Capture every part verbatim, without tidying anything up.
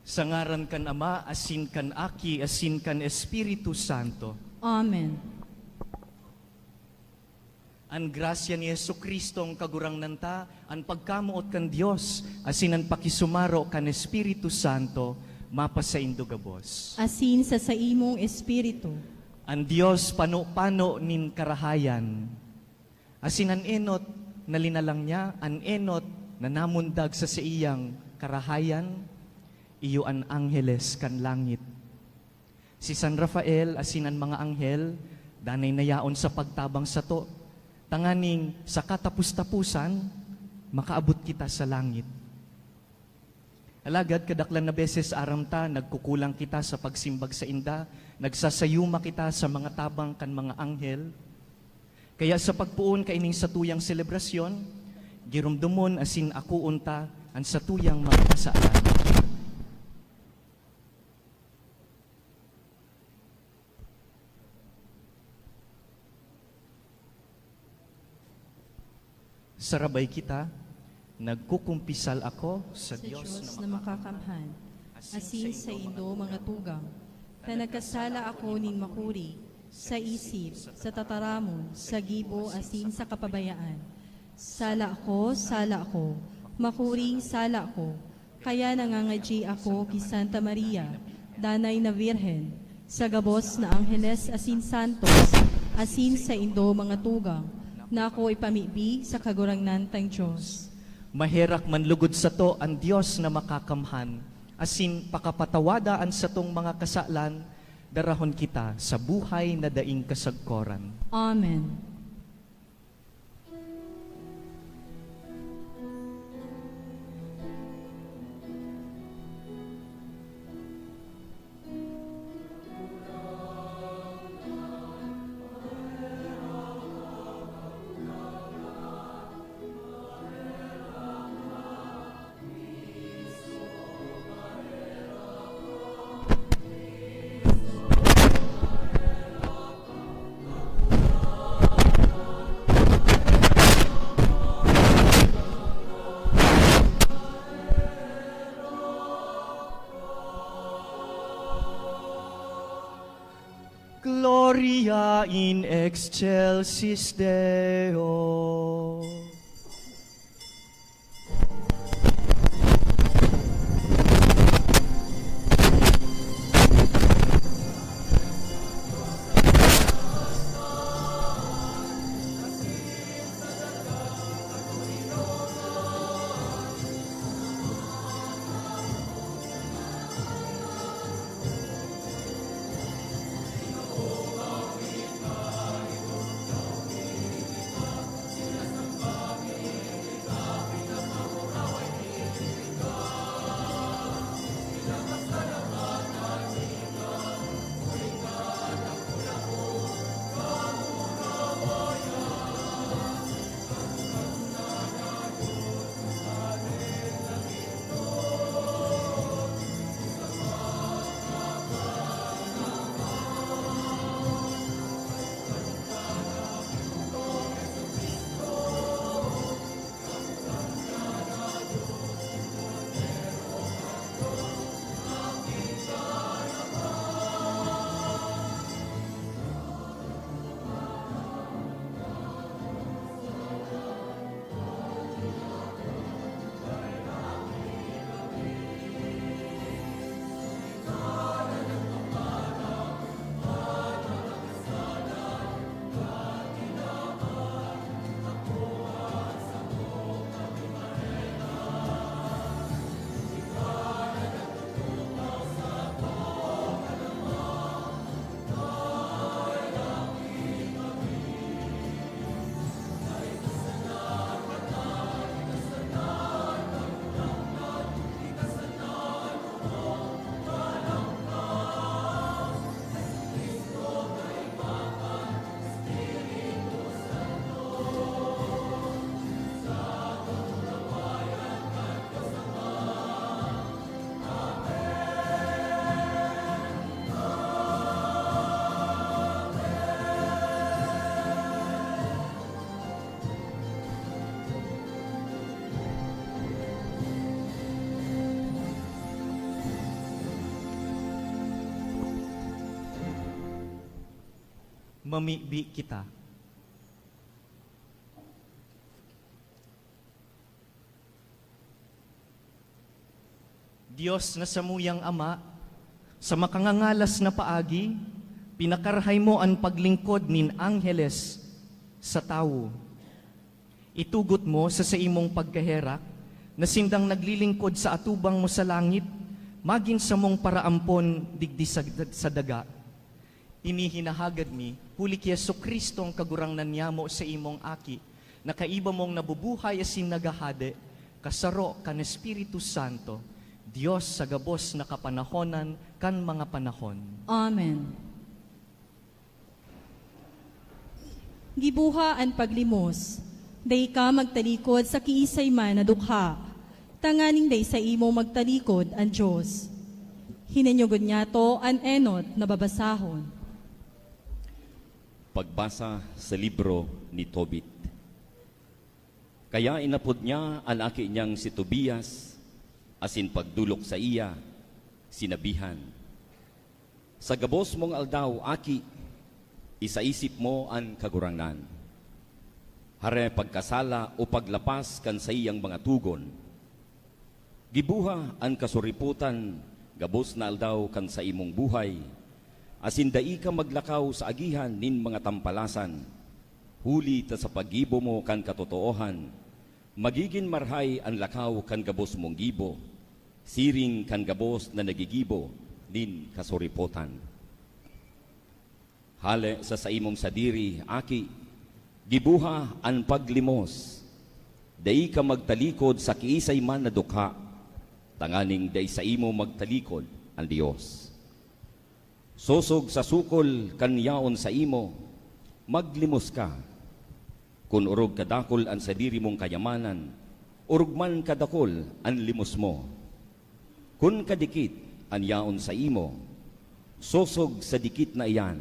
Sa ngaran kan Ama, asin kan Aki, asin kan Espiritu Santo. Amen. An grasya ni Jesu-Cristong Kagurangnan ta, an pagkamoot kan Dios, asin an pakisumaro kan Espiritu Santo, mapasaindo gabos. Asin sa saimong espiritu. An Dios pano-pano nin karahayan. Asin an enot na linalang niya, an enot na namundag sa saiyang karahayan, iyo an angheles kan langit. Si San Rafael asin an mga anghel danay na yaon sa pagtabang sato, tanganing sa katapos-taposan, makaabot kita sa langit. Alagad kadaklan na beses aram ta, nagkukulang kita sa pagsimbag sainda, nagsasayuma kita sa mga tabang kan mga anghel. Kaya sa pagpoon kaining satuyang selebrasyon, giromdomon asin akoon ta an satuyang mga kasalan. Sarabay kita, nagkukumpisal ako sa Sa Dios Dios na na makakamhan, makakamhan, asin asin sa saindo mga tugang, na nagkasala ako nin makuri, sa isip, sa tataramon, sa gibo, asin sa kapabayaan. Sala ko, sala ko, makuring sala ko, kaya nangangadyi ako ki Santa Maria, Danay na Birhen, sa gabos na angheles asin santos, asin saindo mga tugang, na ako ipamibi sa Kagurangnan tang Dios. Maherak man lugod sato an Dios na makakamhan, asin pakapatawada an satong mga kasalan, darahon kita sa buhay na daing kasagkoran. Amen. Gloria in excelsis Deo. Mamibi kita. Dios na samuyang Ama, sa makangangalas na paagi, pinakarahay mo an paglingkod nin angheles sa tawo. Itugot mo sa saimong pagkaherak na sindang naglilingkod sa atubang mo sa langit, magin samong paraampon digdi sa, sa daga. Ini hinahagad mi, huli ki Jesu-Cristo an Kagurangnan nyamo, saimong Aki, na kaiba mong nabubuhay asin naghahade, kasaro kan Espiritu Santo, Dios sa gabos na kapanahonan kan mga panahon. Amen. Giboha an paglimos. Dai ka magtalikod sa kiisay man na dukha, tanganing dai saimo magtalikod an Dios. Hininyo ngunyan an enot na babasahon. Pagbasa sa libro ni Tobit. Kaya inapod niya an aki niyang si Tobias, asin pagdolok saiya, sinabihan, "Sa gabos mong aldaw, aki, isaisip mo an Kagurangnan. Hare pagkasala o paglapas kan saiyang mga togon. Giboha an kasuripotan gabos na aldaw kan saimong buhay, asin dai ka maglakaw sa agihan nin mga tampalasan, huli ta sa paggibo mo kan katotoohan, magigin marahay an lakaw kan gabos mong gibo, siring kan gabos na naggigibo nin kasuripotan." Hale sa saimong sadiri, aki, giboha an paglimos. Dai ka magtalikod sa kiisay man na dukha, tanganing dai saimo magtalikod an Dios. Sosog sa sukol kan yaon saimo, maglimos ka. Kun orog kadakul an sadiri mong kayamanan, orog man kadakul an limos mo. Kun kadikit an yaon saimo, sosog sa dikit na iyan.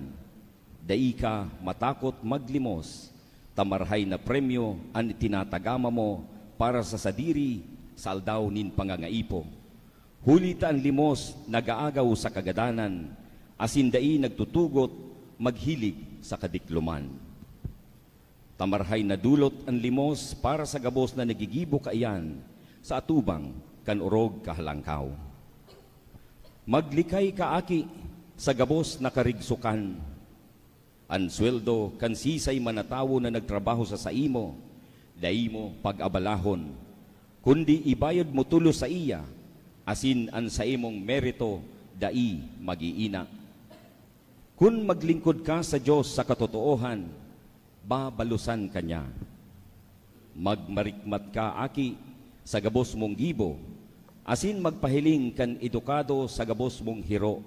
Dai ka matakot maglimos, ta marahay na premyo an itinatagama mo para sa sadiri sa aldaw nin pangangaipo. Huli ta an limos nag-aagaw sa kagadanan, asin dai nagtutugot maghilig sa kadikloman. Ta marahay na dolot an limos para sa gabos na naggigibo kaiyan sa atubang kan orog kahalangkaw. Maglikay ka, aki, sa gabos na karigsokan. An sweldo kan sisay man na tawo na nagtrabaho sa saimo, dai mo pag-abalahon, kundi ibayad mo tolos saiya, asin an saimong merito dai mag-iina. Kun maglingkod ka sa Dios sa katotoohan, babalosan ka niya. Magmarikmat ka, aki, sa gabos mong gibo, asin magpahiling kan edukado sa gabos mong hiro.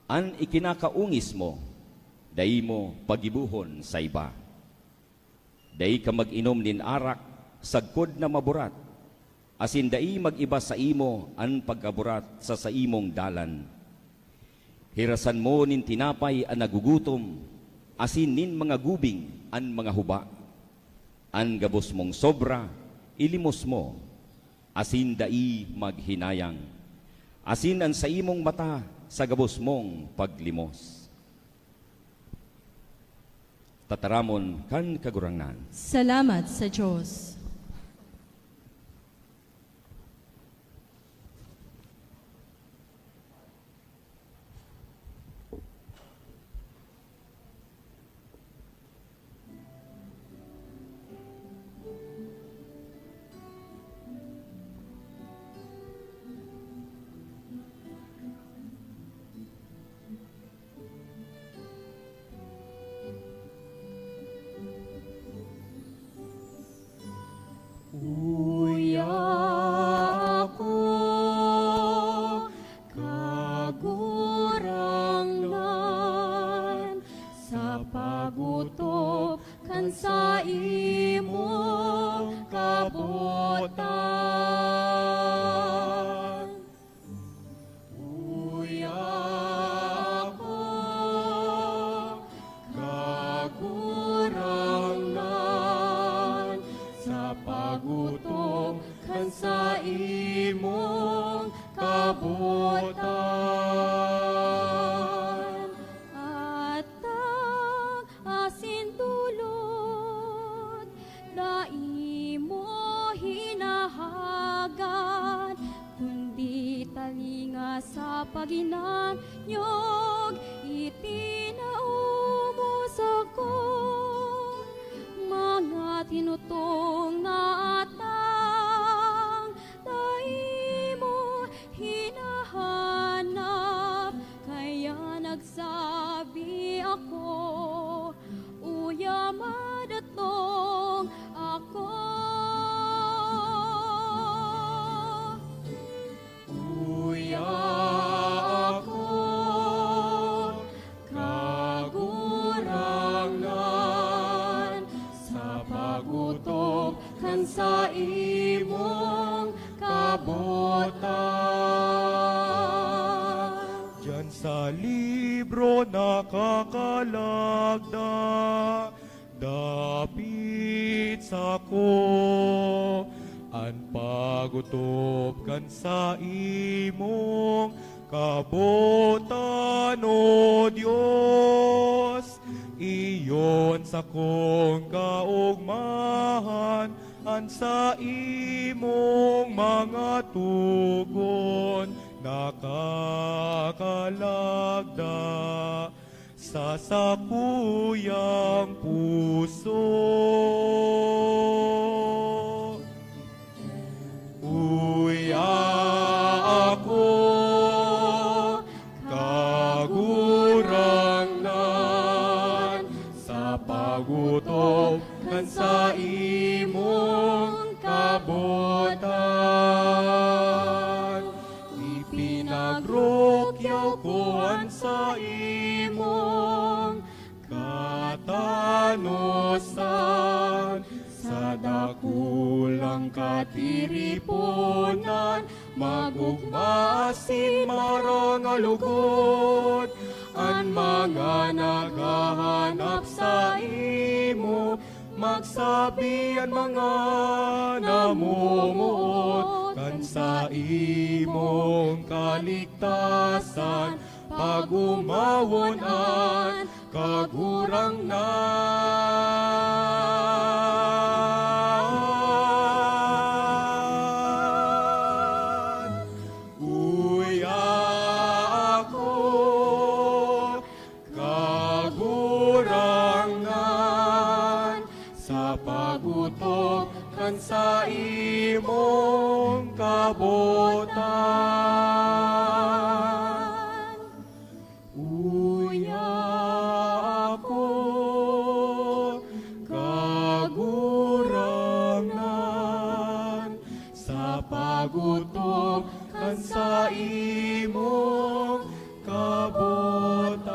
An ikinakaongis mo, dai mo pagibohon sa iba. Dai ka mag-inom nin arak sagkod na maburat, asin dai mag-iba saimo an pagkaburat sa saimong dalan. Hirasan mo nin tinapay an nagugutom, asin nin mga gubing an mga huba. An gabos mong sobra, ilimos mo, asin dai maghinayang. Asin an saimong mata sa gabos mong paglimos. Tataramon kan Kagurangnan. Salamat sa Dios. Sa paginanyog itinao mo sako, mga tinutong na atang dai mo hinahanap, kaya nagsabi ako, "Uya, madatong ako." Uya ako, Kagurangnan, sa pag-otob kan saimong kabotan. Diyan sa libro nakakalagda, dapit sako an pag-otob kan saimong kabotan, O Dios. Iyon sakong kaogmahan, an saimong mga togon nakakalagda sa sakuyang puso. Uya ako, Kagurangnan, sa pag-otob kan saimong kabotan. Ipinagrukyaw ko an saimong katanosan. Sa dakulang katiriponan, mag-ogma asin marangalugod an mga naghahanap saimo. Magsabi an mga namomoot kan saimong kaligtasan, pag-omawon an Kagurangnan. Uya ako, Kagurangnan, sa pag-otob kan saimong kabotan. Uya ako, Kagurangnan, sa pag-otob kan saimong kabotan.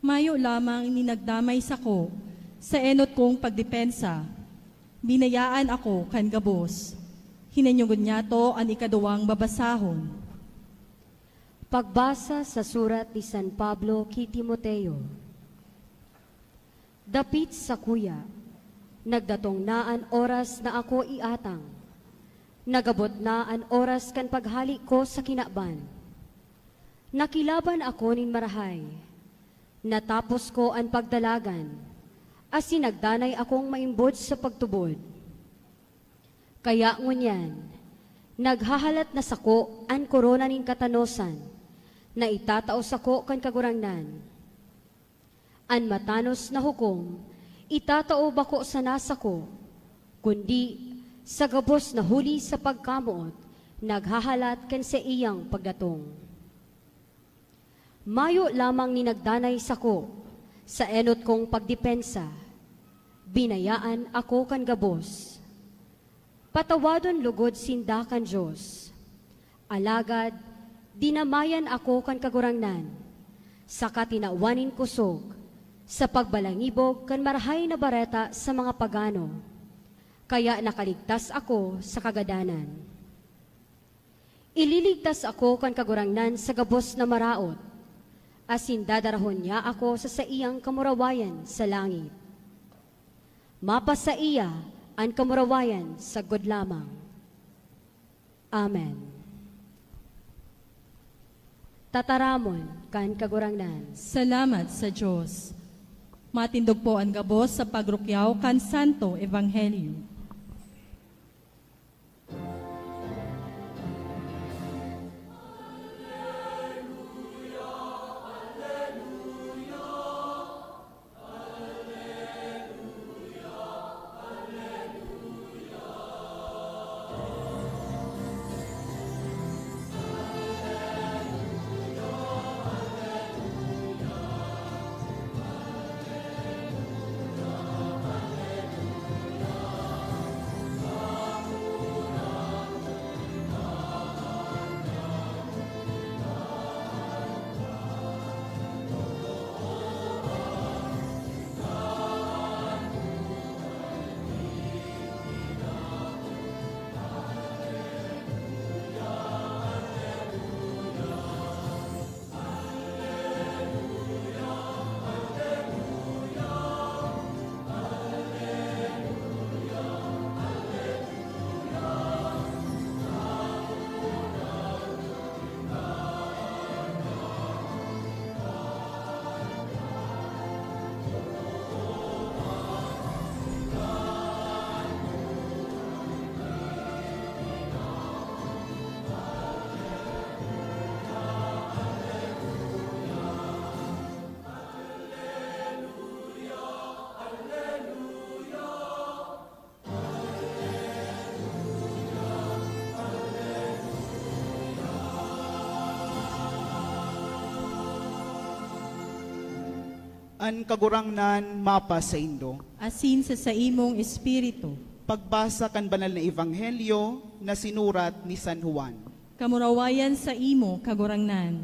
Mayo lamang nin nagdamay sako sa enot kong pagdepensa. Binayaan ako kan gabos. Hinanyugon niyato an ikaduwang babasahon. Pagbasa sa surat ni San Pablo ki Timoteo. Dapit sakuya, nagdatong na an oras na ako iatang. Nagabot na an oras kan paghale ko sa kinaban. Nakilaban ako nin marahay. Natapos ko an pagdalagan, asin nagdanay akong maimbod sa pagtubod. Kaya ngunyan, naghahalat na sako an korona nin katanosan na itatao sako kan Kagurangnan. An matanos na hukom itatao bako sana sako, kundi sa gabos na huli sa pagkamoot naghahalat kan saiyang pagdatong. Mayo lamang nin nagdanay sako sa enot kong pagdepensa, binayaan ako kan gabos. Patawadon logod sinda kan Dios. Alagad dinamayan ako kan Kagurangnan, saka tinawan nin kosog sa pagbalangibog kan Marahay na Bareta sa mga pagano, kaya nakaligtas ako sa kagadanan. Ililigtas ako kan Kagurangnan sa gabos na maraot, asin dadarahon niya ako sa saiyang kamurawayan sa langit. Mapasaiya an kamurawayan sagkod lamang. Amen. Tataramon kan Kagurangnan. Salamat sa Dios. Matindog po an gabos sa pagrukyaw kan Santo Ebanghelyo. An Kagurangnan mapasaindo. Asin sa saimong espiritu. Pagbasa kan Banal na Ebanghelyo na sinurat ni San Juan. Kamurawayan saimo, Kagurangnan.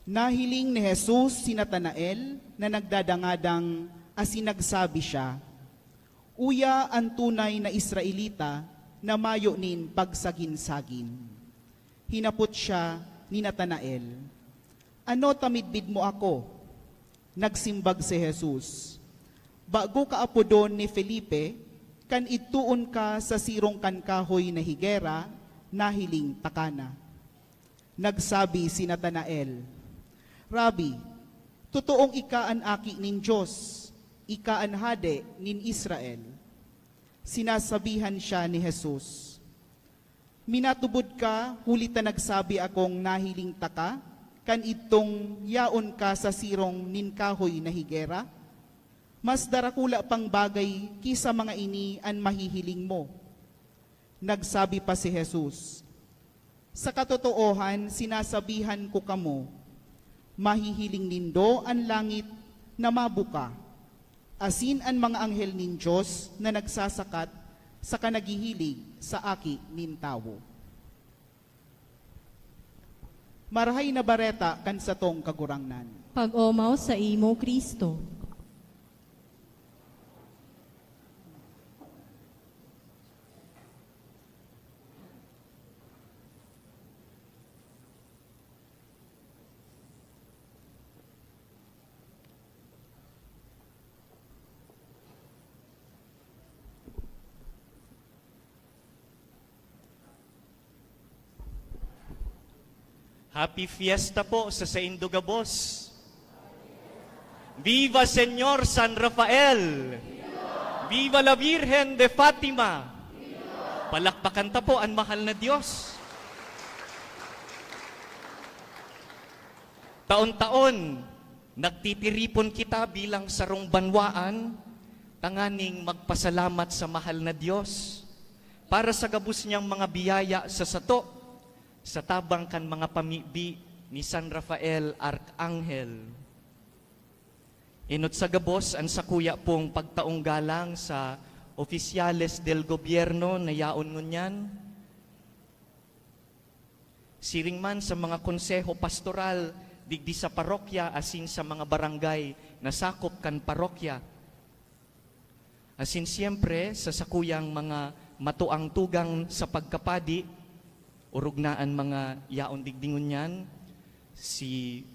Nahiling ni Jesus si Natanael na nagdadangadang asin nagsabi siya, "Uya an tunay na Israelita na mayo nin pagsagin-sagin." Hinapot siya ni Natanael, "Ano ta midbid mo ako?" Nagsimbag si Jesus, "Bago ka apodon ni Felipe, kan idtoon ka sa sirong kan kahoy na higera, nahiling taka na." Nagsabi si Natanael, "Rabi, totoong ika an Aki nin Dios, ika an Hade nin Israel." Sinasabihan siya ni Jesus, "Minatubod ka huli ta nagsabi akong nahiling taka, kan idtong yaon ka sa sirong nin kahoy na higera? Mas darakula pang bagay ki sa mga ini an mahihiling mo." Nagsabi pa si Jesus, "Sa katotoohan, sinasabihan ko kamo, mahihiling nindo an langit na mabuka, asin an mga anghel nin Dios na nagsasakat saka naghihilig sa Aki nin Tawo." Marahay na Bareta kan satong Kagurangnan. Pag-omaw saimo, Cristo. Happy Fiesta po sa saindo gabos. Viva Señor San Rafael! Viva la Virgen de Fatima! Palakpakan ta po an mahal na Dios. Taon-taon, nagtitiripon kita bilang sarong banwaan tanganing magpasalamat sa mahal na Dios para sa gabos niyang mga biyaya sa sato, sa tabang kan mga pamibi ni San Rafael Arkanghel. Enot sa gabos an sakuya pong pagtaong galang sa opisyales del gobyerno na yaon ngunyan, siring man sa mga konseho pastoral digdi sa parokya asin sa mga barangay na sakop kan parokya. Asin siyempre, sa sakuyang mga matuang tugang sa pagkapadi, orog na an mga yaon digdi ngunyan, si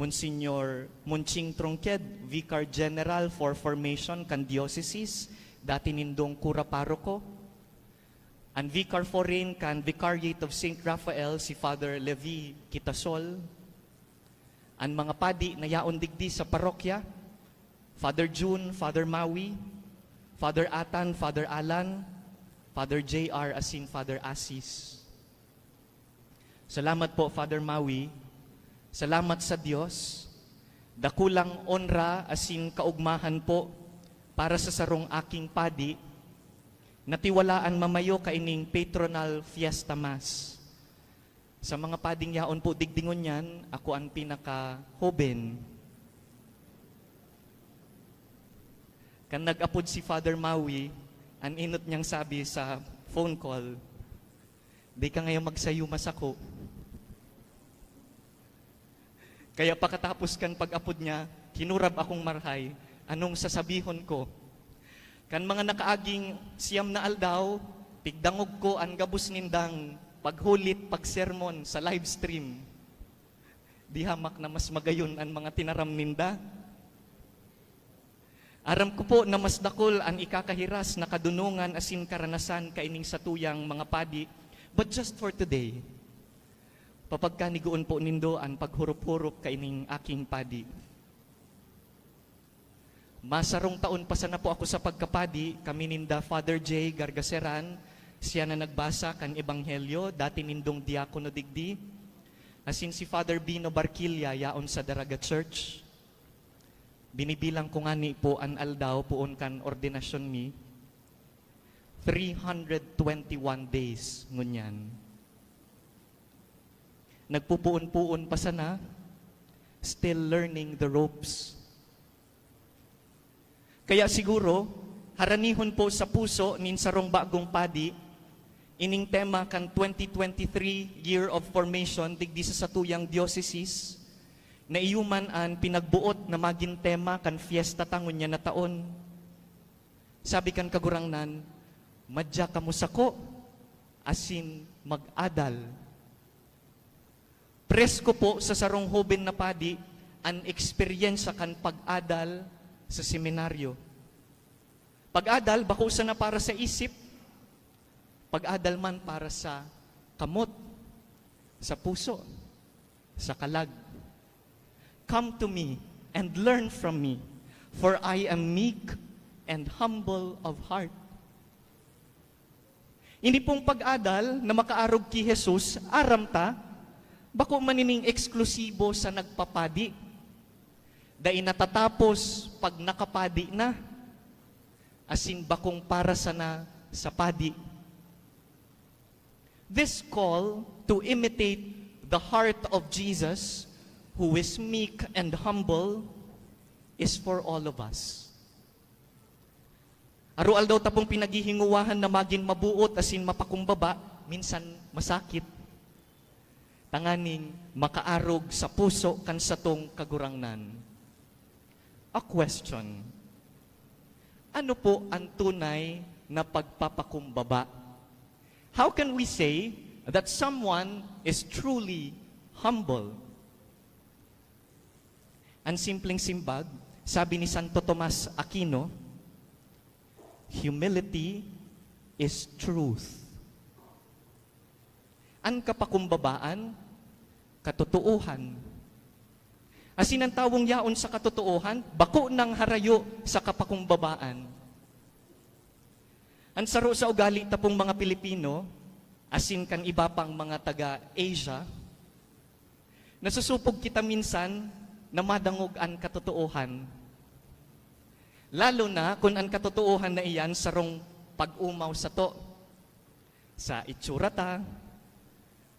Monsignor Munching Trongked, Vicar General for Formation kan Diocese, dati nindong Kura Paroko. An Vicar Foreign kan Vicariate of Saint Raphael, si Father Levi Quitasol. An mga padi na yaon digdi sa parokya, Father Jun, Father Maui, Father Atan, Father Alan, Father J R, asin Father Asis. Salamat po, Father Maui. Salamat sa Dios. Dakulang onra asin kaugmahan po para sa sarong aking padi na tiwalaan mamayo kaining patronal fiesta mass. Sa mga pading yaon po digdi ngunyan, ako an pinaka-hoben. Kan nag-apod si Father Maui, an enot niyang sabi sa phone call, "Di ka ngayon magsayuma sako." Kaya pakatapos kan pag-apod niya, kinurab akong marhay, "Anong sasabihon ko?" Kan mga nakaaging siyam na aldaw, tigdangog ko an gabos nindang paghulit, pagsermon sa live stream. Di hamak na mas magayon an mga tinaram ninda? Aram ko po na mas dakul an ikakahiras na kadunongan asin karanasan kaining satuyang mga padi, but just for today, papagkanigoon po nindo an paghurup-hurup kaining aking padi. Masarong taon pa sana po ako sa pagkapadi, kami ninda Father J Gargaseran, siya na nagbasa kan Ebanghelyo, dati nindong diakono digdi, asin si Father Bino Barquilla, yaon sa Daraga Church. Binibilang ko ngani po an aldaw poon kan ordinasyon mi, three hundred twenty-one days ngunyan. Nagpupoon-poon pa sana, still learning the ropes. Kaya siguro, haranihon po sa puso nin sarong bagong padi, ining tema kan twenty twenty-three Year of Formation digdi sa satuyang diocese, na iyo man an pinagboot na magin tema kan fiesta ta ngunyan na taon. Sabi kan Kagurangnan, "Madya kamo sako, asin mag-adal." Presko po sa sarong hoben na padi an eksperyensya kan pag-adal sa seminaryo. Pag-adal bako sana para sa isip, pag-adal man para sa kamot, sa puso, sa kalag. "Come to me and learn from me, for I am meek and humble of heart." Ini pong pag-adal na makaarog ki Jesus, aram ta, bako man ining eksklusibo sa nagpapadi. Dai natatapos pag nakapadi na, asin bakong para sana sa padi. This call to imitate the heart of Jesus, who is meek and humble, is for all of us. Aroaldaw ta pong pinaghihingowahan na magin maboot asin mapakumbaba, minsan masakit, tanganing makaarog sa puso kan satong Kagurangnan. A question: ano po an tunay na pagpapakumbaba? How can we say that someone is truly humble? An simpleng simbag, sabi ni Santo Tomas Aquino, "Humility is truth." An kapakumbabaan, katotoohan. Asin an tawong yaon sa katotoohan, bako nang harayo sa kapakumbabaan. An saro sa ugali ta pong mga Pilipino, asin kan iba pang mga taga-Asia, nasusupog kita minsan na madangog an katotoohan. Lalo na kun an katotoohan na iyan sarong pag-omaw sato, sa itsura ta,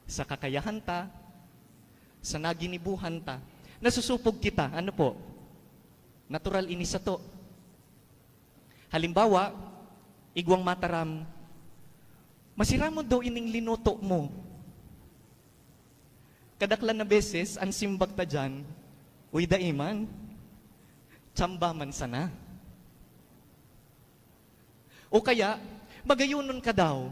sa kakayahan ta, sa naginibuhan ta. Nasusupog kita, ano po? Natural ini sato. Halimbawa, igwang mataram, "Masiramon daw ining linuto mo." Kadaklan na beses, an simbag ta diyan, "Uy, dai man. Tsamba man sana." O kaya, "Magayonon ka daw.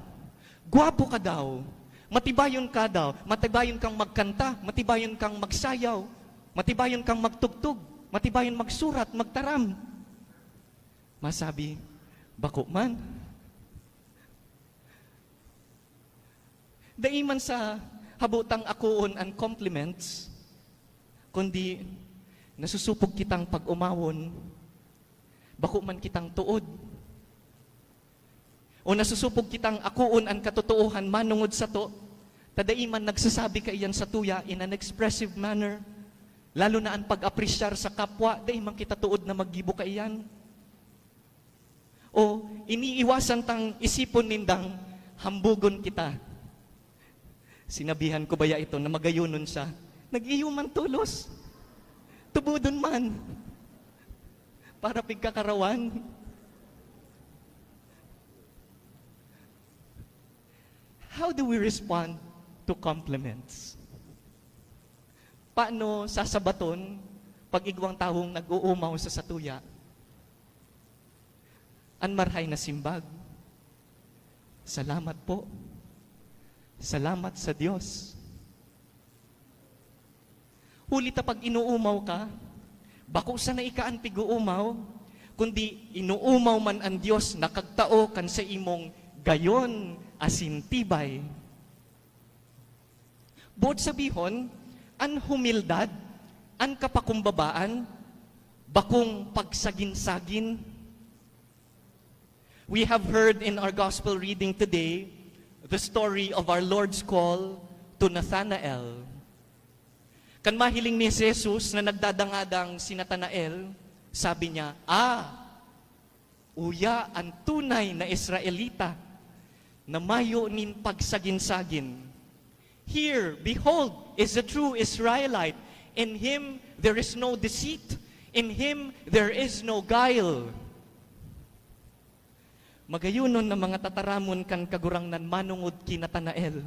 Gwapo ka daw. Matibayon ka daw. Matibayon kang magkanta. Matibayon kang magsayaw. Matibayon kang magtugtog, matibayon magsurat, magtaram. Masabi, "Bako man." Dai man sa habotang akoon an compliments, kundi nasusupog kitang pag-omawon, bako man kitang tuod. O nasusupog kitang akoon an katotoohan manongod sato, ta dai man nagsasabi kaiyan satuya in an expressive manner, lalo na an pag-apresyar sa kapwa, dai man kita tuod na maggibo kaiyan. O iniiwasan tang isipon nindang hambogon kita. Sinabihan ko baya ito na magayonon siya? Nag-iyo man tolos. Tubodon man. Para pigkakarawan. How do we respond to compliments? Paano sasabaton pag igwang tawong nag-uumaw sa satuya? An marahay na simbag, "Salamat po. Salamat sa Dios." Huli ta pag inuumaw ka, bako sana ika an pig-uumaw, kundi inuumaw man an Dios na kagtao kan saimong gayon asin tibay. Boot sabihon, an humildad, an kapakumbabaan, bakong pagsagin-sagin. We have heard in our gospel reading today the story of our Lord's call to Nathanael. Kan mahiling ni Jesus na nagdadangadang si Nathanael, sabi niya, "Ah, uya an tunay na Israelita na mayo nin pagsagin-sagin. Here, behold, is a true Israelite. In him there is no deceit. In him there is no guile." Magayonon na mga tataramon kan Kagurangnan manongod ki Natanael.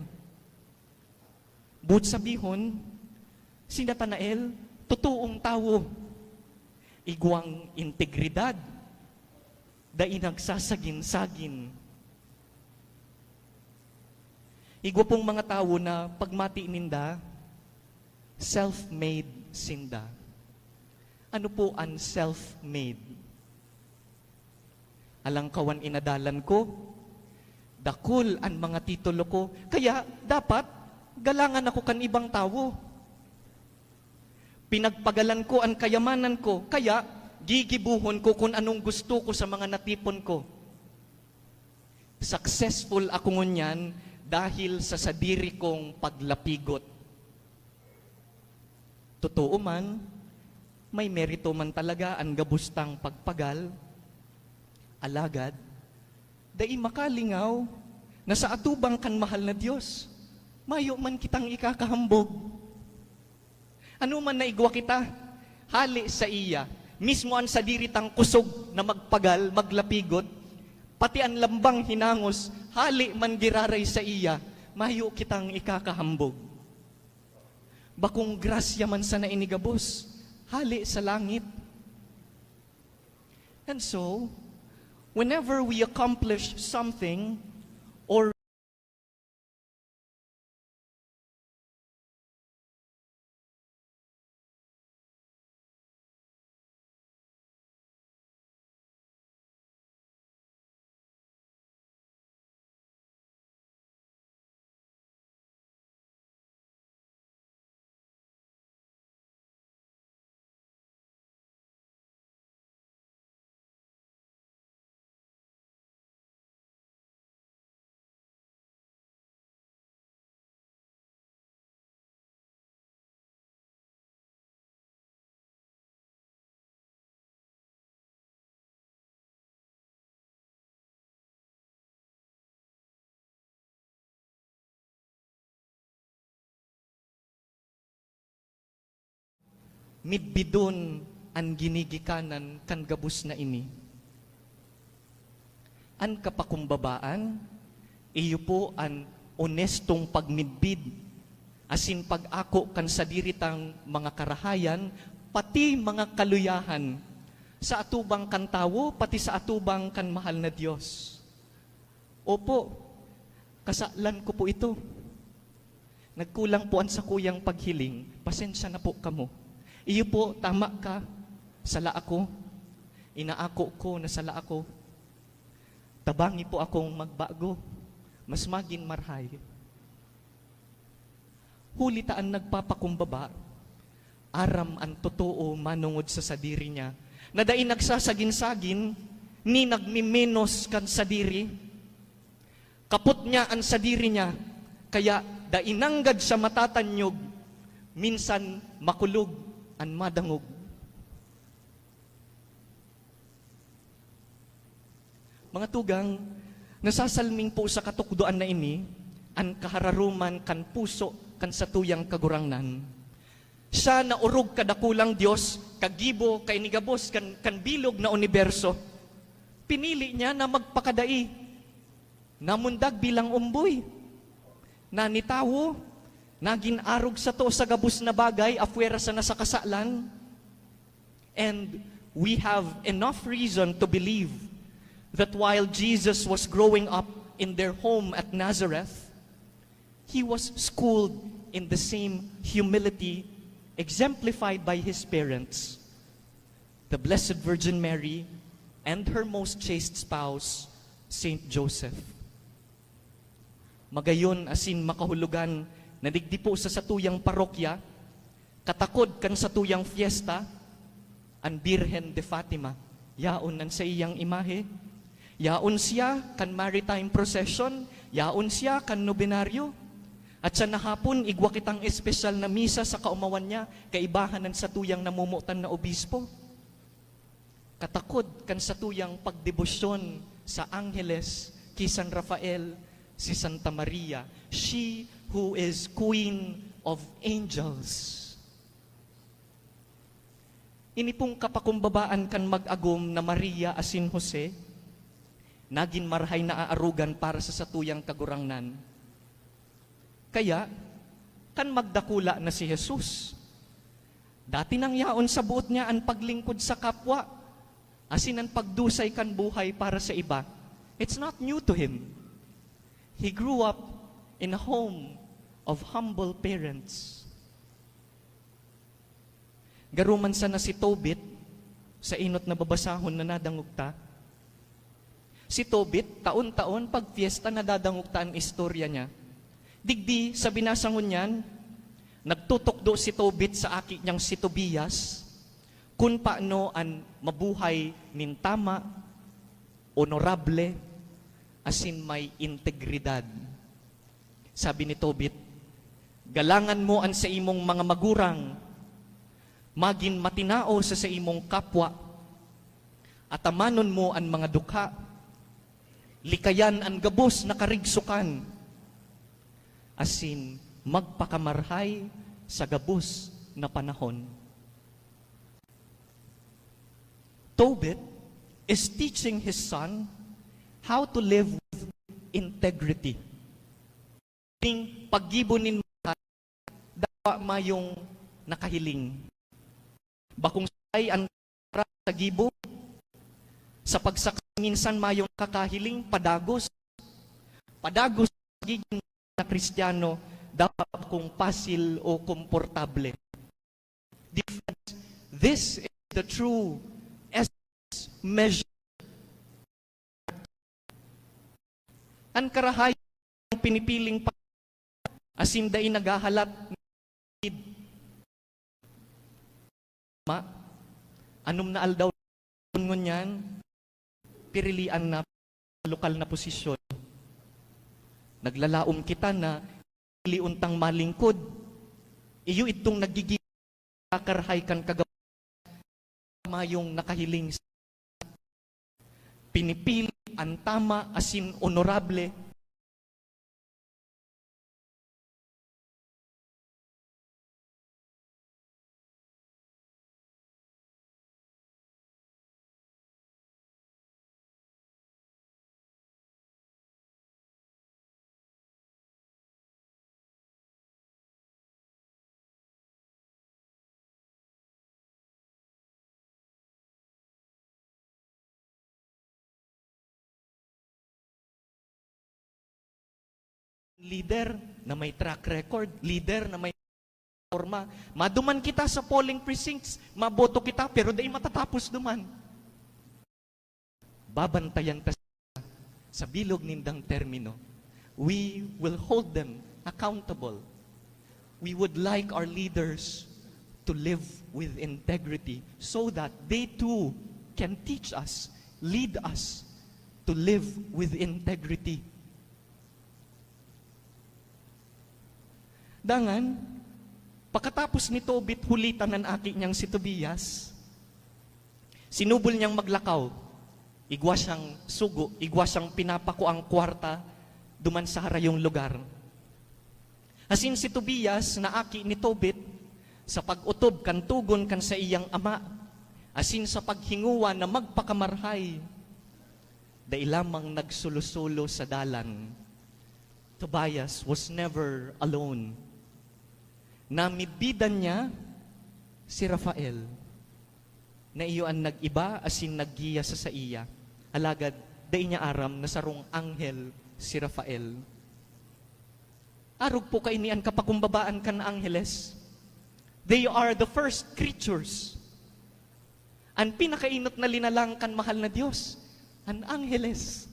Boot sabihon, si Natanael, totoong tawo. Igwang integridad, dai nagsasagin-sagin. Igwa pong mga tawo na pagmati ninda, self-made sinda. Ano po an self-made? Alangkawan inadalan ko, dakul an mga titulo ko, kaya dapat galangan ako kan ibang tawo. Pinagpagalan ko an kayamanan ko, kaya gigibohon ko kun anong gusto ko sa mga natipon ko. Successful ako ngunyan dahil sa sadiri kong paglapigot. Totoo man, may merito man talaga an gabos tang pagpagal. Alagad, dai makalingaw na sa atubang kan mahal na Dios, mayo man kitang ikakahambog. Ano man na igwa kita, hale saiya, mismo an sadiri tang kusog na magpagal, maglapigot, pati an lambang hinangos, hale man giraray saiya, mayo kitang ikakahambog. Bakong grasya man sana ini gabos, hale sa langit. And so, whenever we accomplish something or Midbidon an ginigikanan kan gabos na ini. An kapakumbabaan, iyo po an onestong pagmidbid asin pag-ako kan sadiri tang mga karahayan, pati mga kaluyahan, sa atubang kan tawo, pati sa atubang kan mahal na Dios. Opo, kasalan ko po ito. Nagkulang po an sakuyang paghiling, pasensya na po kamo. "Iyo po, tama ka. Sala ako. Inaako ko na sala ako. Tabangi po akong magbago. Mas magin marahay." Huli ta an nagpapakumbaba, aram an totoo manongod sa sadiri niya, na dai nagsasagin-sagin, ni nagmiminos kan sadiri. Kapot niya an sadiri niya, kaya dai nanggad siya matatanyog, minsan makulog an madangog. Mga tugang, nasasalming po sa katukdoan na ini an kahararoman kan puso kan satuyang Kagurangnan. Siya na orog kadakulang Dios, kagibo, kaini gabos kan, kan bilog na uniberso. Pinili niya na magpakadai. Namundag bilang omboy. Nanitawo, nagin arog sato sa gabos na bagay apwera sana sa kasalan. And we have enough reason to believe that while Jesus was growing up in their home at Nazareth, he was schooled in the same humility exemplified by his parents, the Blessed Virgin Mary and her most chaste spouse, Saint Joseph. Magayon asin makahulugan na digdi po sa satuyang parokya, katakod kan satuyang fiesta, an Birhen de Fatima. Yaon an saiyang imahe. Yaon siya kan maritime procession, yaon siya kan nobenaryo. At siya na hapon, igwa kitang espesyal na misa sa kaomawan niya, kaibahan an satuyang namomotan na obispo. Katakod kan satuyang pagdebosyon sa angheles ki San Rafael, si Santa Maria, she who is Queen of Angels. Ini pong kapakumbabaan kan mag-agom na Maria asin Jose, nagin marahay na aarogan para sa satuyang Kagurangnan. Kaya, kan magdakula na si Jesus, dati nang yaon sa boot niya an paglingkod sa kapwa, asin an pagdusay kan buhay para sa iba. It's not new to him. He grew up in a home of humble parents. Garo man sana si Tobit, sa enot na babasahon na nadangog ta. Si Tobit, taon-taon, pag fiesta, nadadangog ta an istorya niya. Digdi, sa binasa ngunyan, nagtutukdo si Tobit sa aki niyang si Tobias, kun paano an mabuhay nin tama, onorable, asin may integridad. Sabi ni Tobit, "Galangan mo an saimong mga magurang, magin matinao sa saimong kapwa, atamanon mo an mga dukha, likayan an gabos na karigsokan, asin magpakamarhay sa gabos na panahon." Tobit is teaching his son how to live with integrity. Ning paggibo nin mga dawa mayong nakahiling. Bakong sakay an sa gibo, sa pagsaksi minsan mayong nakakahiling, padagos. Padagos sa pagigin na Kristiyano, dawa bakong pasil o komportable. Difference. This is the true essence, measure. An karahay pinipiling pa, asin dai naghahalat. Ma, anom na aldaw ngunyan, pirilian na lokal na posisyon. Naglalaom kita na pili untang malingkod. Iyo itong nagiging kakarahay kan kagawa mayong nakahiling sa pinipili an tama asin onorable. Leader na may track record, leader na may porma. Maduman kita sa polling precincts, maboto kita, pero dai matatapos duman. Babantayan ta sa bilog nindang termino. We will hold them accountable. We would like our leaders to live with integrity so that they too can teach us, lead us to live with integrity. Dangan, pakatapos ni Tobit hulitan an aki niyang si Tobias, sinubol niyang maglakaw. Igwa siyang sugo, igwa siyang pinapakuang kwarta duman sa harayong lugar. Asin si Tobias na aki ni Tobit, sa pag-otob kan togon kan saiyang ama, asin sa paghingowa na magpakamarhay, dai lamang nagsulo-sulo sa dalan. Tobias was never alone. Namidbidan niya si Rafael, na iyo an nag-iba asin naggiya sa saiya. Alagad dai niya aram na sarong anghel si Rafael. Arog po kaini an kapakumbabaan kan angheles. They are the first creatures. An pinakaenot na linalang kan mahal na Dios, an angheles.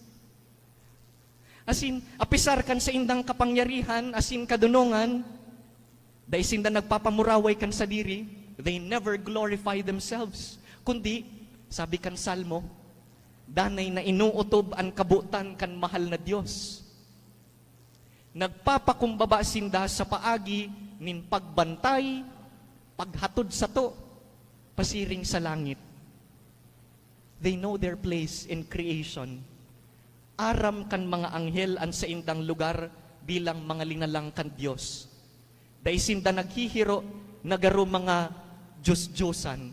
Asin, apisar kan saindang kapangyarihan asin kadonongan, dai sinda nagpapamuraway kan sadiri, they never glorify themselves. Kundi, sabi kan Salmo, danay na inootob an kabotan kan mahal na Dios. Nagpapakumbaba sinda sa paagi nin pagbantay, paghatod sato, pasiring sa langit. They know their place in creation. Aram kan mga anghel an saindang lugar bilang mga linalang kan Dios. Dai sinda naghihiro na garo mga dios-diosan.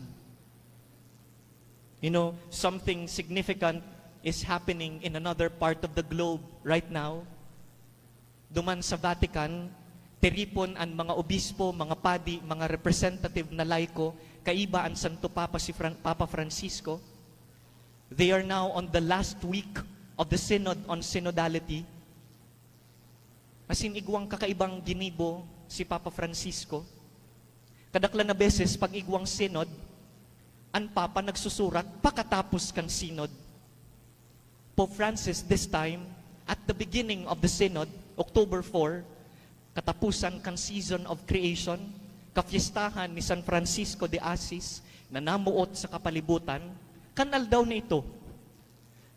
You know, something significant is happening in another part of the globe right now. Duman sa Vatican, tiripon an mga obispo, mga padi, mga representative na laiko, kaiba an Santo Papa, si Fran-, Papa Francisco. They are now on the last week of the Synod on Synodality. Asin igwang kakaibang ginibo si Papa Francisco. Kadaklan na beses, pag igwang synod, an Papa nagsusurat pakatapos kan synod. Pope Francis this time, at the beginning of the synod, October four, katapusan kan season of creation, kafiestahan ni San Francisco de Assis na namuot sa kapalibutan, kan aldaw na ito,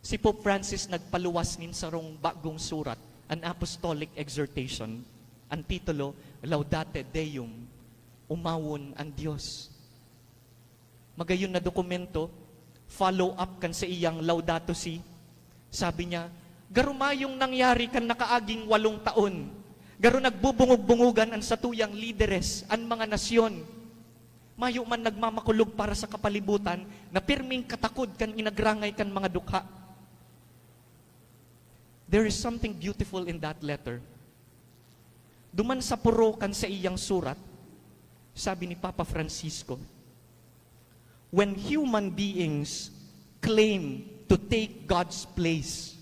si Pope Francis nagpaluwas nin sarong bagong surat, an Apostolic Exhortation. An titulo, Laudate Deum, Omawon an Dios. Magayon na dokumento, follow-up kan saiyang Laudato Si. Sabi niya, "Garo mayong nangyari kan nakaaging walong taon. Garo nagbubungog-bungogan an satuyang lideres, an mga nasyon. Mayo man nagmamakulog para sa kapalibutan na pirming katakod kan inagrangay kan mga dukha." There is something beautiful in that letter. Duman sa poro kan saiyang surat, sabi ni Papa Francisco, "When human beings claim to take God's place,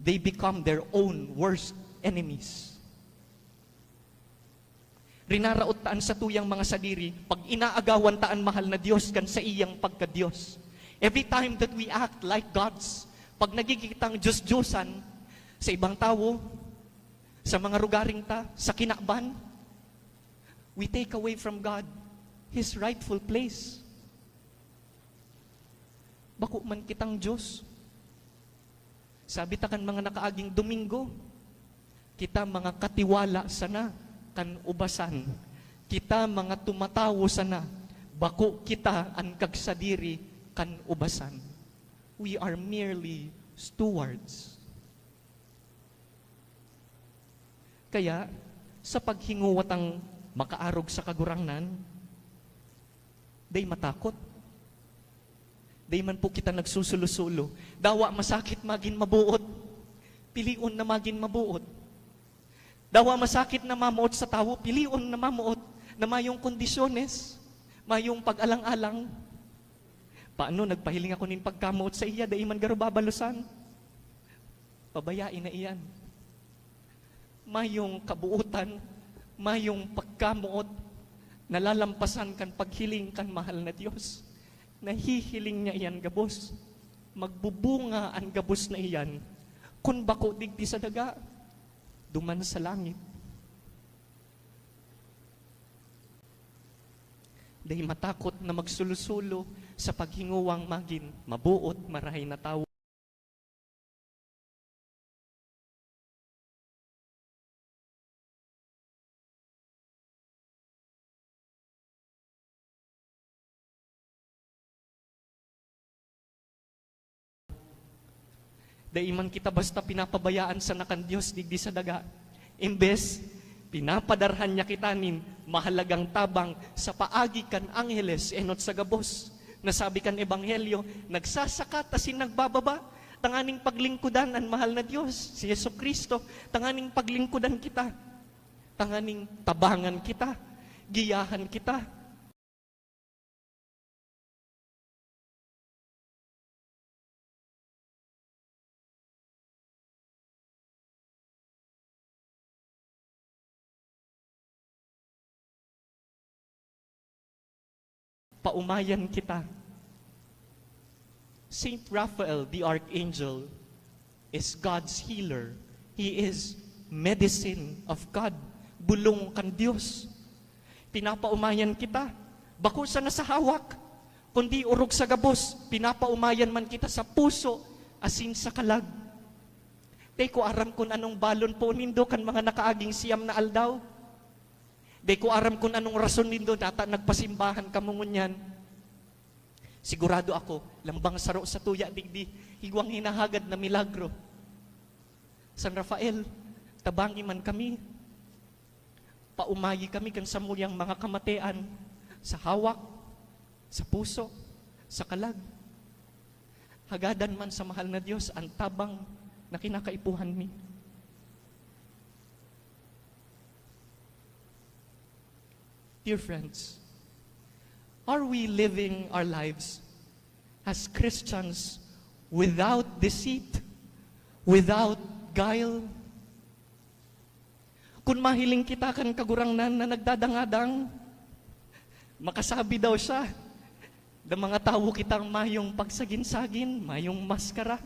they become their own worst enemies." Rinaraot ta an satuyang mga sadiri pag inaagawan ta an mahal na Dios kan saiyang pagka-Dios. Every time that we act like gods, pag nagiging kitang Dios-Diosan sa ibang tawo, sa mga rugaring ta, sa kinaban, we take away from God His rightful place. Bako man kitang Dios. Sabi ta kan mga nakaaging Domingo, kita mga katiwala sana kan ubasan. Kita mga tumatawo sana, bako kita an kagsadiri kan ubasan. We are merely stewards. Kaya, sa paghingowa tang makaarog sa Kagurangnan, dai matakot. Dai man po kita nagsusulo-sulo. Dawa masakit magin maboot, pilion na magin maboot. Dawa masakit na mamoot sa tawo, pilion na mamoot na mayong kondisyones, mayong pag-alang-alang. Paano nagpahiling ako nin pagkamoot sa iya, dai man garo babalosan? Pabayae na iyan. Mayong kabuotan, mayong pak-, Kamoot, nalalampasan kan paghiling kan mahal na Dios. Nahihiling niya iyan gabos. Magbubunga an gabos na iyan kun bako digdi sa daga, duman sa langit. Dai matakot na magsulo-sulo sa paghingowang magin maboot, marahay na tawo. Dai man kita basta pinapabayaan sana kan Dios digdi sa daga. Imbes, pinapadarhan niya kita nin mahalagang tabang sa paagi kan angheles enot sa gabos. Nasabi kan Ebanghelyo, nagsasakat asin nagbababa, tanganing paglingkodan an mahal na Dios, si Jesu-Cristo, tanganing paglingkodan kita, tanganing tabangan kita, giyahan kita. Paomayan kita. Saint Raphael the Archangel is God's healer. He is medicine of God, bolong kan Dios. Pinapaomayan kita, bako sana sa hawak, kundi orog sa gabos, pinapaomayan man kita sa puso asin sa kalag. Dai ko aram kun anong balon po nindo kan mga nakaaging siyam na aldaw. Dai ko aram kun anong rason nindo nata nagpasimbahan kamo ngunyan. Sigurado ako, lambang saro sa tuya digdi, igwang hinahagad na milagro. San Rafael, tabangi man kami. Paomayi kami kan samuyang mga kamatean sa hawak, sa puso, sa kalag. Hagadan man sa mahal na Dios an tabang na kinakaipuhan mi. Dear friends, are we living our lives as Christians without deceit, without guile? Kun mahiling kita kan Kagurangnan na nagdadangadang, makasabi daw siya na mga tawo kitang mayong pagsagin-sagin, mayong maskara.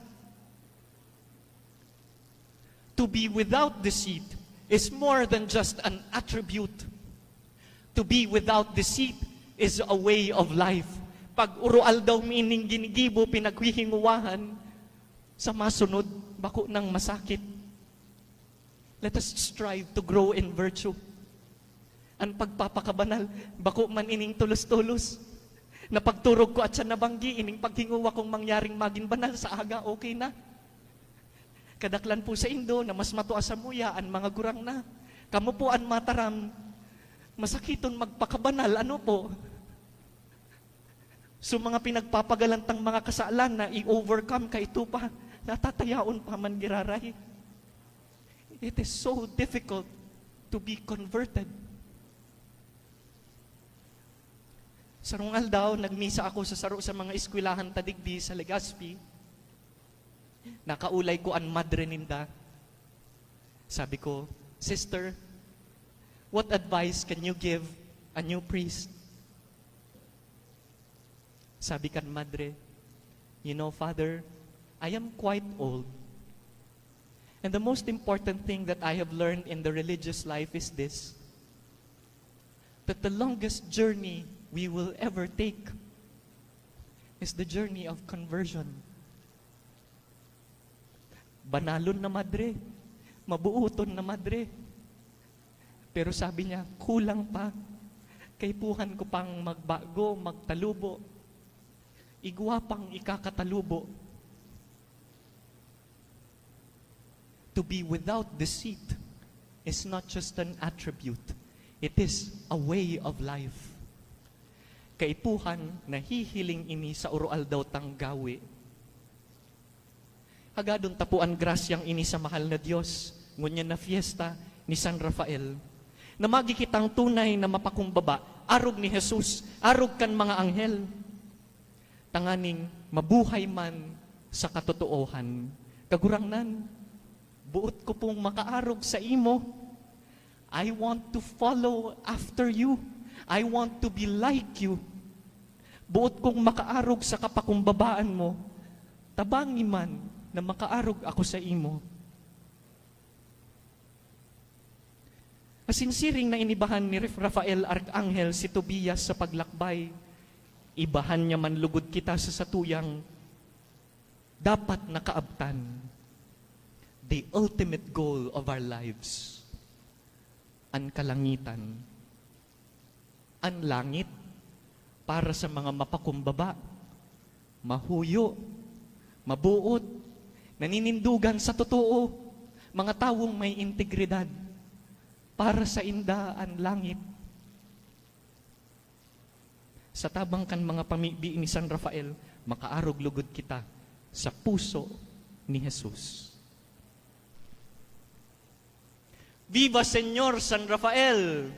To be without deceit is more than just an attribute. To be without deceit is a way of life. Pag uroaldaw mi ning ginigibo, pinaghihinguwahan, sa masunod, bako nang masakit. Let us strive to grow in virtue. An pagpapakabanal, bako man ining tolos-tolos. Na pagturog ko at siya nabanggi, ining paghinguwa kong mangyaring magin banal sa aga, okay na. Kadaklan po saindo na mas matua samuya an mga gurang na. Kamo po an mataram, masakiton magpakabanal, ano po? So, mga pinagpapagalan tang mga kasalan na i-overcome, kaito pa, natatayaon pa man giraray. It is so difficult to be converted. Sarong aldaw, nagmisa ako sa saro sa mga eskwelahan ta digdi sa Legazpi. Nakaulay ko an madre ninda. Sabi ko, "Sister, what advice can you give a new priest?" Sabi kan madre, "You know, Father, I am quite old. And the most important thing that I have learned in the religious life is this, that the longest journey we will ever take is the journey of conversion." Banalon na madre, mabuoton na madre. Pero sabi niya, "Kulang pa. Kaipuhan ko pang magbago, magtalubo. Igwa pang ikakatalubo." To be without deceit is not just an attribute, it is a way of life. Kaipuhan, nahihiling ini sa uroaldaw tang gawe. Hagadon ta po an grasyang ini sa mahal na Dios, ngunyan na fiesta ni San Rafael, na magi kitang tunay na mapakumbaba, arog ni Jesus, arog kan mga anghel, tanganing mabuhay man sa katotoohan. Kagurangnan, boot ko pong makaarog sa imo. I want to follow after you. I want to be like you. Boot kong makaarog sa kapakumbabaan mo. Tabangi man na makaarog ako sa imo. Asin siring na inibahan ni Ref-, Rafael Arkanghel si Tobias sa paglakbay, ibahan niya man lugod kita sa satuyang dapat na kaabtan, the ultimate goal of our lives, an kalangitan. An langit para sa mga mapakumbaba, mahuyo, mabuot, naninindogan sa totoo, mga tawong may integridad. Para sainda an langit. Sa tabang kan mga pamibi ni San Rafael, makaarog lugod kita sa puso ni Jesus. Viva Señor San Rafael!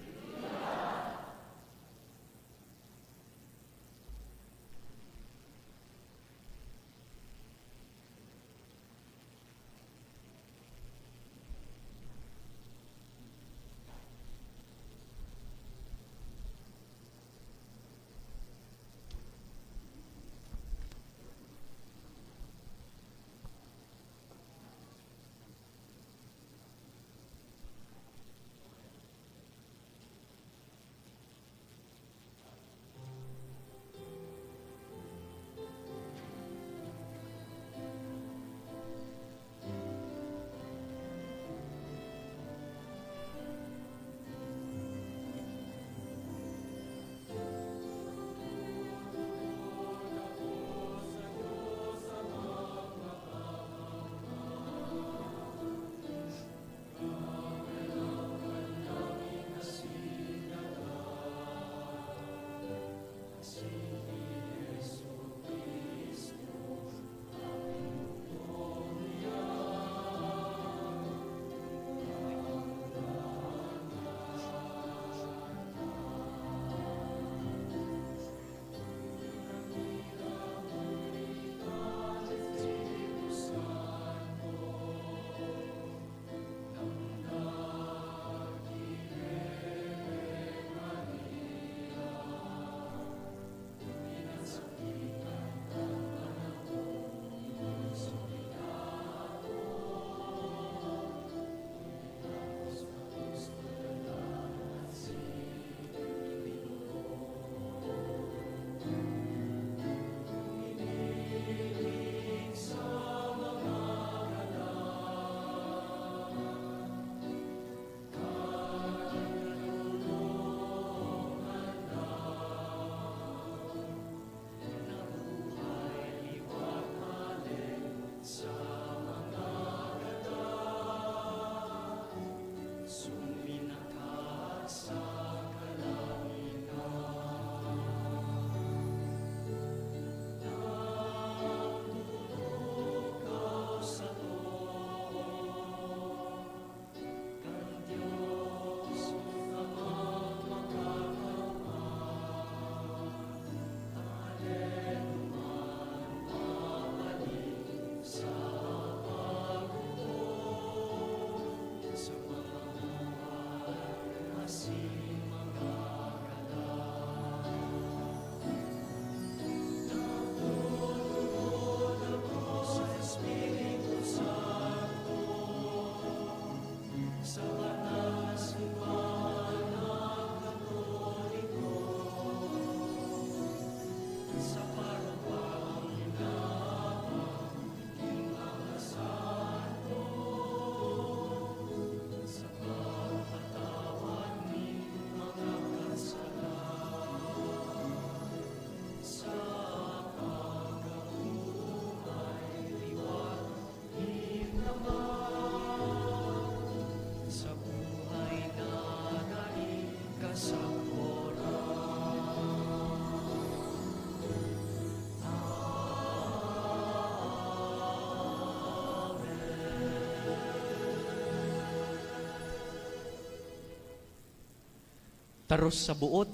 Taros sa boot,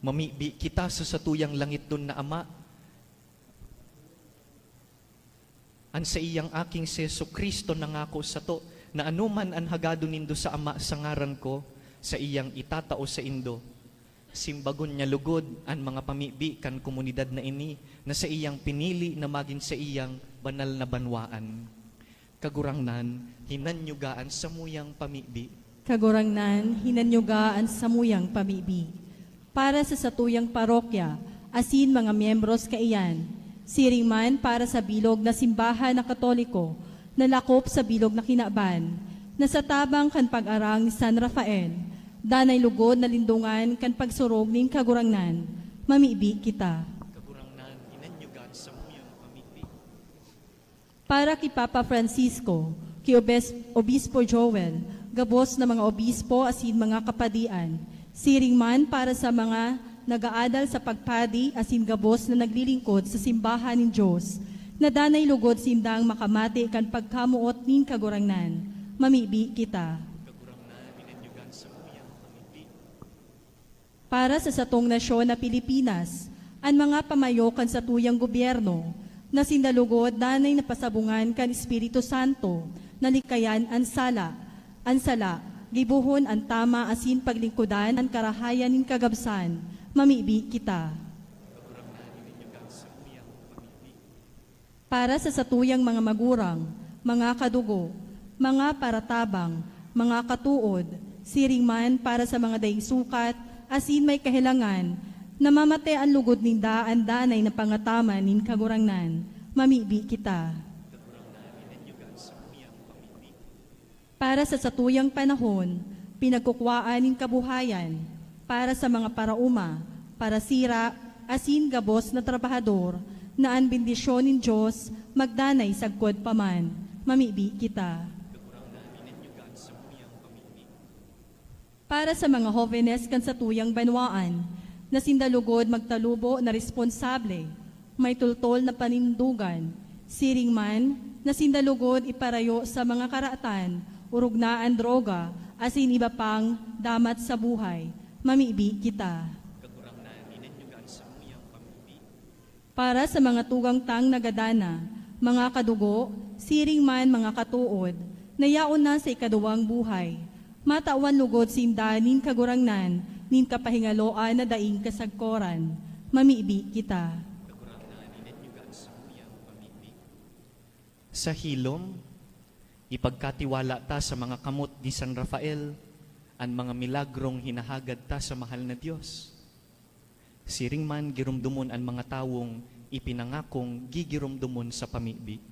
mamibi kita sa satuyang langitnon na Ama. An saiyang Aking si Jesu-Cristo nangako sato na anoman an hagadon nindo sa Ama sa ngaran ko, saiyang itatao saindo. Simbagon niya lugod an mga pamibi kan komunidad na ini na saiyang pinili na magin saiyang banal na banwaan. Kagurangnan, hinanyuga an samuyang pamibi. Kagurangnan, hinanyuga an samuyang pamibi. Para sa satuyang parokya asin mga miyembros kaiyan, siring man para sa bilog na simbahan na Katoliko na lakop sa bilog na kinaban, na sa tabang kan pag-arang ni San Rafael, danay lugod na lindongan kan pagsurog nin Kagurangnan, mamibi kita. Kagurangnan, hinanyuga an samuyang pamibi. Para ki Papa Francisco, ki Obes-, Obispo Joel, gabos na mga obispo asin mga kapadian, siring man para sa mga nagaadal sa pagpadi asin gabos na naglilingkod sa simbahan nin Dios, na danay lugod sindang makamate kan pagkamoot nin Kagurangnan, mamibi kita. Kagurangnan, hinanyuga an samuyang pamibi. Para sa satong nasyon na Pilipinas, an mga pamayo kan satuyang gobyerno, na sinda lugod danay napasabungan kan Espiritu Santo, na likayan an sala, an sala, gibohon an tama asin paglingkodan an karahayan nin kagabsan, mamibi kita. Para sa satuyang mga magurang, mga kadugo, mga paratabang, mga katood, siring man para sa mga daing sukat asin may kahelangan, na mamate an lugod ninda an danay na pangataman nin Kagurangnan, mamibi kita. Para sa satuyang panahon, pinagkukuwaan nin kabuhayan, para sa mga paraoma, parasira, asin gabos na trabahador, na an bendisyon nin Dios magdanay sagkod pa man. Mamibi kita. Para sa mga hovenes kan satuyang banwaan, na sinda lugod magtalubo na responsable, may tultol na panindogan, siring man na sinda lugod iparayo sa mga karatan, orog na an droga, asin iba pang damat sa buhay, mamibi kita. Kagurangnan, hinanyuga an samuyang pamibi. Para sa mga tugang tang nagadana, mga kadugo, siring man mga katood, na yaon na sa ikaduwang buhay, matawan lugod sinda nin Kagurangnan, nin kapahingaloan na daing kasagkoran. Mamibi kita. Kagurangnan, hinanyuga an samuyang pamibi. Sa hilom, ipagkatiwala ta sa mga kamot ni San Rafael an mga milagrong hinahagad ta sa mahal na Dios. Siring man, giromdomon an mga tawong ipinangakong gigiromdomon sa pamibi.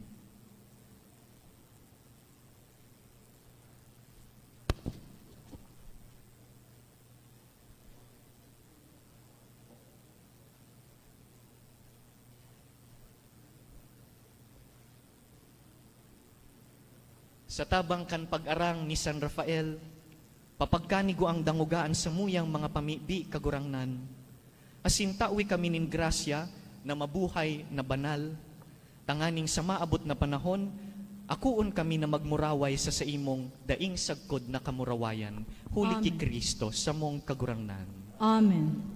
Sa tabang kan pag-arang ni San Rafael, papagkanigwang dangoga an samuyang mga pamibi, Kagurangnan, asin tawi kami nin grasya na mabuhay na banal, tanganing sa maabot na panahon, akoon kami na magmuraway sa saimong daing sagkod na kamurawayan, huli ki Amen. Cristo, samong Kagurangnan. Amen.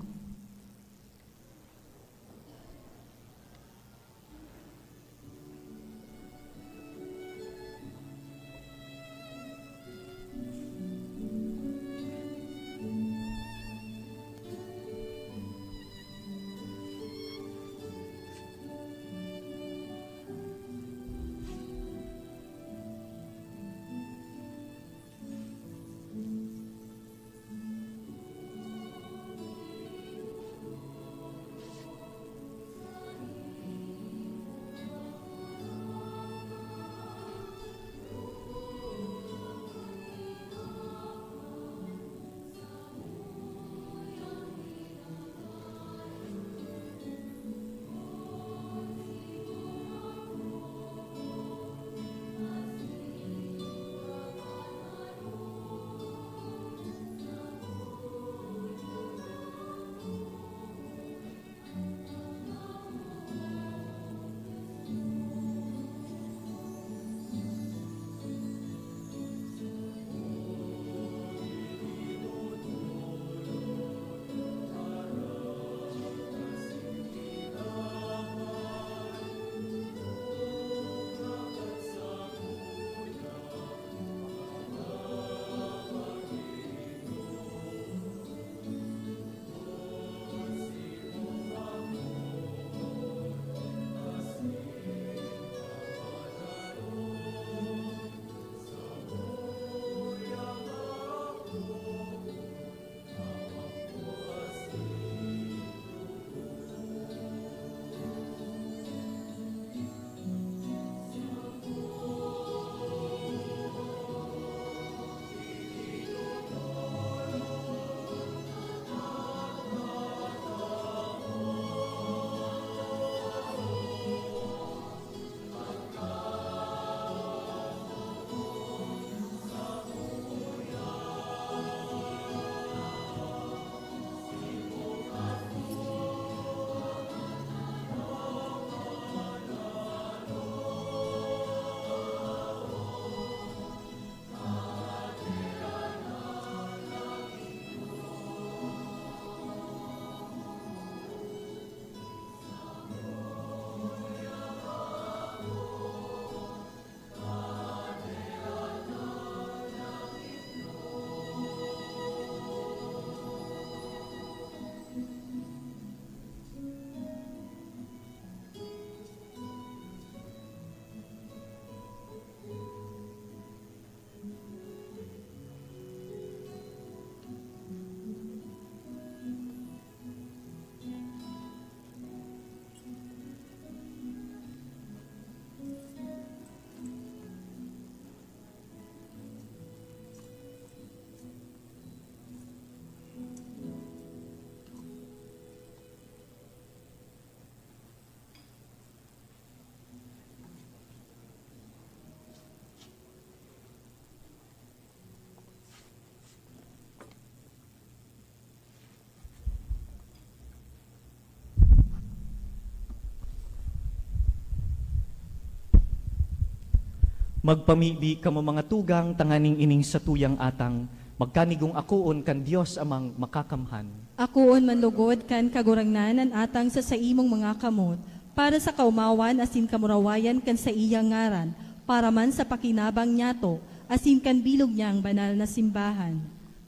Magpamibi kamo, mga tugang, tanganing ining satuyang atang magkanigong akoon kan Dios Amang Makakamhan. Akoon man lugod kan Kagurangnan an atang sa saimong mga kamot, para sa kaomawan asin kamurawayan kan saiyang ngaran, para man sa pakinabang niyato asin kan bilog niyang banal na simbahan.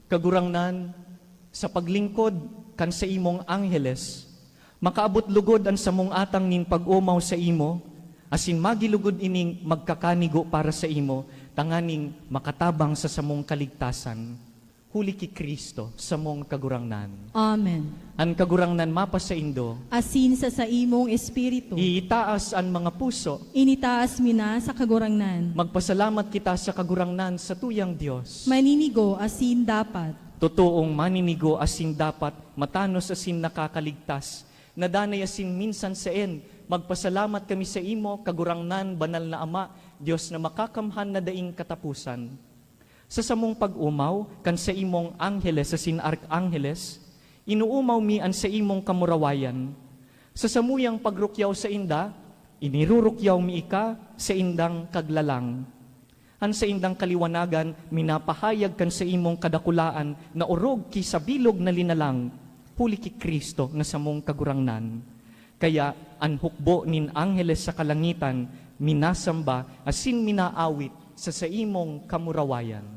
Kagurangnan, sa paglingkod kan saimong angheles, makaabot lugod an samong atang nin pag-omaw saimo, asin magilugod ining magkakanigo para saimo, tanganing makatabang sa samong kaligtasan, huli ki Cristo, samong Kagurangnan. Amen. An Kagurangnan mapasaindo. Asin sa saimong espiritu. Iitaas an mga puso. Initaas mi na sa Kagurangnan. Magpasalamat kita sa Kagurangnan, satuyang Dios. Maninigo asin dapat. Totoong maninigo asin dapat, matanos asin nakakaligtas, na danay asin minsan saen, magpasalamat kami saimo, Kagurangnan, Banal na Ama, Dios na makakamhan na daing kataposan. Sa samong pag-omaw kan saimong angheles asin arkangeles, inoomaw mi an saimong kamurawayan. Sa samuyang pagrukyaw sainda, inirurukyaw mi ika saindang kaglalang. An saindang kaliwanagan minapahayag kan saimong kadakulaan na orog ki sa bilog na linalang, huli ki Cristo na samong Kagurangnan. Kaya an hukbo nin angheles sa kalangitan minasamba asin minaawit sa saimong kamurawayan.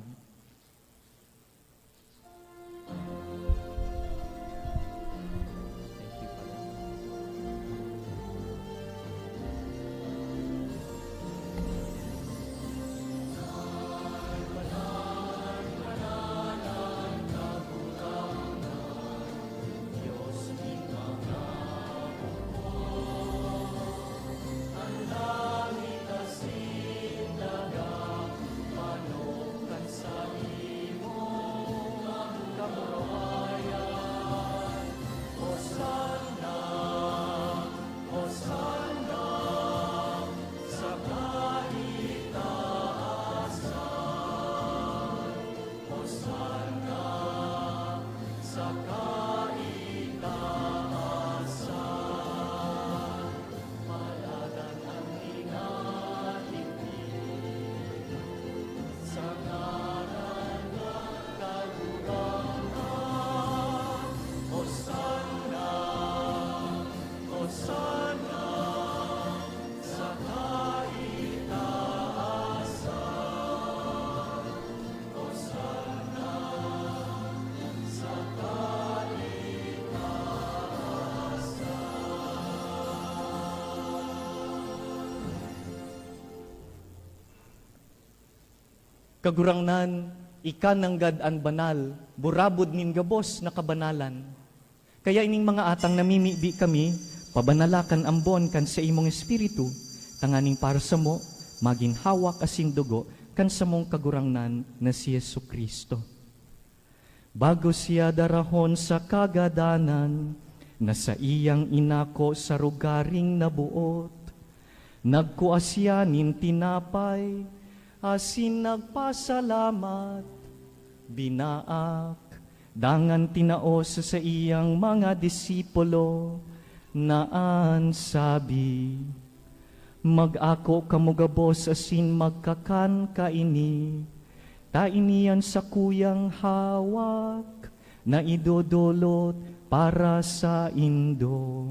Kagurangnan, ika nanggad an banal, burabod nin gabos na kabanalan. Kaya ining mga atang namimibi kami, pabanala kan ambon kan saimong Espiritu, tanganing para samo, magin hawak asin dugo kan samong Kagurangnan na si Jesu-Cristo. Bago siya darahon sa kagadanan na saiyang inako sa rugaring naboot, nagkua siya nin tinapay asin nagpasalamat, binaak, dangan tinao sa saiyang mga disipulo na an sabi, "Mag-ako kamo gabos asin magkakan kaini, ta ini an sakuyang hawak na idodolot para saindo."